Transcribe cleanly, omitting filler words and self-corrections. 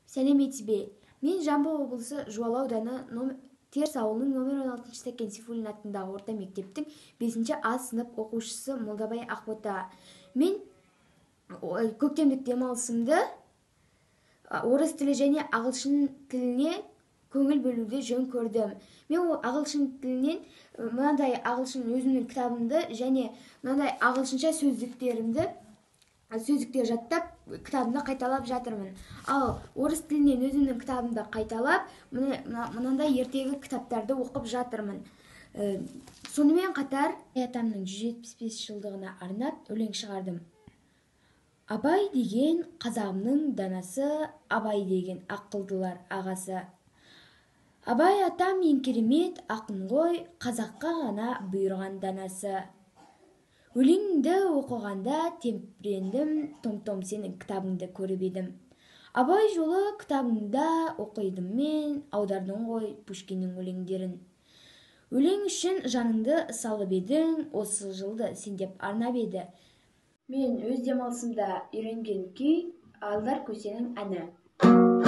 Сәлеметсіз бе? Мен Жамбыл облысы Жуалы ауданы Терс ауылының номер 16 Сәкен Сейфуллин атындағы орта мектептің 5 А сынып оқушысы Молдабай Ақбота. Мен көктемдік демалысымды орыс тілі және ағылшын тіліне көңіл бөлуді жөн көрдім. Мен ол ағылшын тілінен мынандай ағылшын өзімнің кітабымды және мынандай ағылшынша сөздіктерімді сөздіктер жаттап, кітабымды қайталап жатырмын. Ал орыс тілінен өзімнің кітабымды қайталап, мынандай ертегі кітаптарды оқып жатырмын. Сонымен қатар атамның 175 жылдығына арнап өлең шығардым. Абай деген қазағымның данасы, Абай деген ақылдылар ағасы. Абай атам ең керемет ақын ғой, қазаққа ғана бұйырған данасы. Өлеңіңді оқығанда темпірендім, том-том сенің кітабыңды көріп едім. Абай жолы кітабыңда оқидым мен, аудардың ғой Пушкиннің өлеңдерін. Өлең үшін жаныңды салып едің, осы жылды сен деп арнап еді. Мен өз демалысымда үйренген күй Алдар көсенің әні.